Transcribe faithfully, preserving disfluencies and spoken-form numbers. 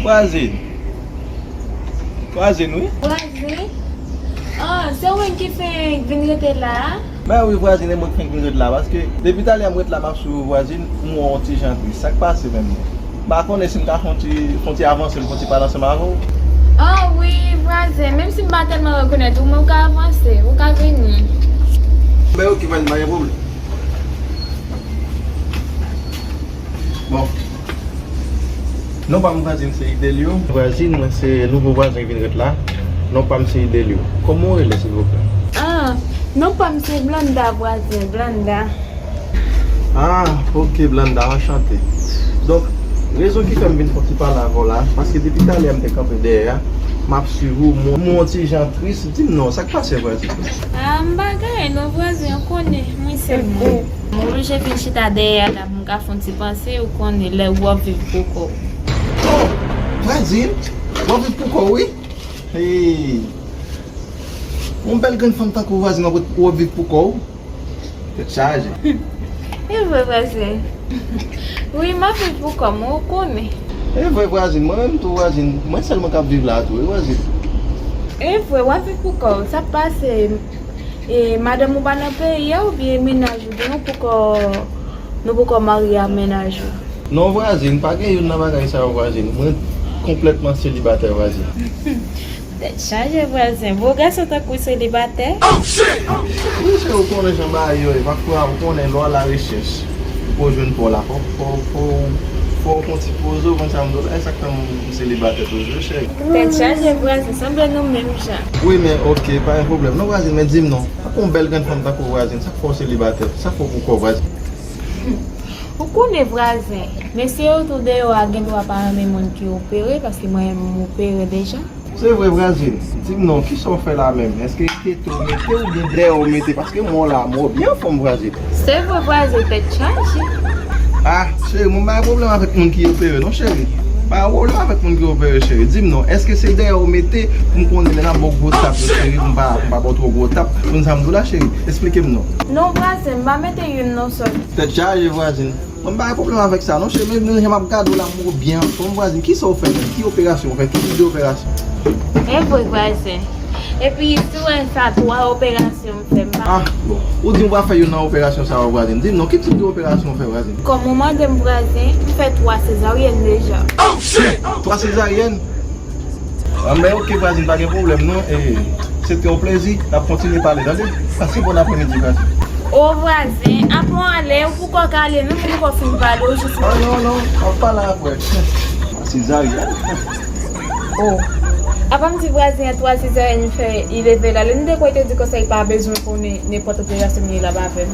Vwazin. Vwazin, wi. Vwazin? Ah, se ou menm ki fenk vin rete la a? Ben wi, vwazin, e mwen ki fenk vin ret la, paske depi talè m ret la, m ap swiv ou, vwazin, m wè w yon ti jan tris. Sa k pase menm? M pa konnen si m ka fè yon ti, fè yon ti avanse, m fè yon ti pale ansanm avè w. Ah wi, vwazin, menm si m pa tèlman rekonèt ou, men ou ka avanse, ou ka vini. Ben ok, vwazin, pa gen pwoblèm. Bon. Non pa m, vwazin, se Idelio. Vwazin, mwen se nouvo vwazen ki vin ret la. Non pa m se Idelio. Kòman w rele, silvouplè? Ah, non pa m se Blanda, vwazen, Blanda. Ah, ok, Blanda, anchante. Donk, rezon ki fè m vin fè yon ti pale avè w la, paske depi talè m te kanpe dèyè a, m ap swiv ou, m, m yon ti jan tris, di m non, sa k pase, vwazin? Ah, m pa gen anyen non, vwazen, ou konnen, mwen sèlman. Mwen oblije vin chita dèyè a la pou m ka fè yon ti panse, ou konnen, lè w ap viv pou kò w. Oh, vwazin, w ap viv pou kò w, wi? Hey. Yon bèl grenn fanm tankou w, vwazin, w ap, w ap viv pou kò w? Tèt chaje. E vre, vwazen. Wi, m ap viv pou kò m, ou konnen. E vre, vwazin, mwen menm tou, vwazin, mwen sèlman k ap viv la tou, wi, vwazin. E vre, w ap viv pou kò w, sa k pase? E madanm ou pa nan peyi a oubyen mennaj ou gen, ou poko, nou poko marye a mennaj ou? Non, vwazin, pa gen youn nan bagay sa yo, vwazin. Mwen konplètman selibatè, vwazin. Tèt chaje, vwazen. Bo gason tankou selibatè. Wi, cheri, ou konnen jan bagay yo ye. Pafwa, ou konnen, lè w alarechèch, ou jwenn pa w la, fò, fò, fò, fò w fè yon ti poze w, konn sa m di w la. E sa k fè m selibatè toujou, cheri. Tèt chaje, vwazen, sanble nou menm jan. Wi, men ok, pa gen pwoblèm. Non, vwazin, men di m non. Tankou yon bèl grenn fanm tankou vwazin, sa k fè w selibatè? Sa k fè w pou kò, vwazin? Ou konnen, vwazen, mesye yo tou deyò a gen dwa pa renmen moun ki opere, paske mwen menm m opere deja. Se vre, vwazin. Di m non, kisa w fè la menm? Èske kete w mete oubyen dèyè w mete? Paske m wè w la, m wè w byen anfòm, vwazin. Se vre, vwazen, tèt chaje. Ah, cheri, mwen pa gen pwoblèm avèk moun ki opere non, cheri. Pa gen pwoblèm avèk moun ki opere, cheri. Di m non, èske se dèyè w mete pou m konnen lè n ap ba w gwo tap yo, cheri, pou m pa, pou m pa ba w twò gwo tap? Konn sa m di w la, cheri? Esplike m non. Non, vwazen, m pa mete youn non sèl. Tèt chaje, vwazin. Mwen pa gen pwoblèm avèk sa non, cheri, men jan m ap gade w la, m wè w byen anfòm, vwazin. Kisa w fè menm? Ki operasyon w fè? Ki tip de operasyon? E vre, vwazen. Epi, si w wè sa, twa operasyon m fè, m pa. Ah, bon. Ou di w pa fè youn nan operasyon sa yo, vwazin. Di m non, ki tip de operasyon w fè, vwazin? Kòm ou mande m, vwazen, m fè twa sezaryèn deja. Twa sezaryèn? Anben, ok, vwazin, pa gen pwoblèm non. E, se te yon plezi. N ap kontinye pale, tande? Pase bòn aprèmidi, vwazin. O vwazen, apre w ale, ou poko ka ale non, m poko fin pale w jis. Ah, non, non, m ap pale apre. Twa sezaryèn. Oh. Apa m di vwazen an twa sezaryèn fè, li leve l ale. M te kwè te di konsa li pa bezwen konnen nenpòt operasyon m ye l ap avè m.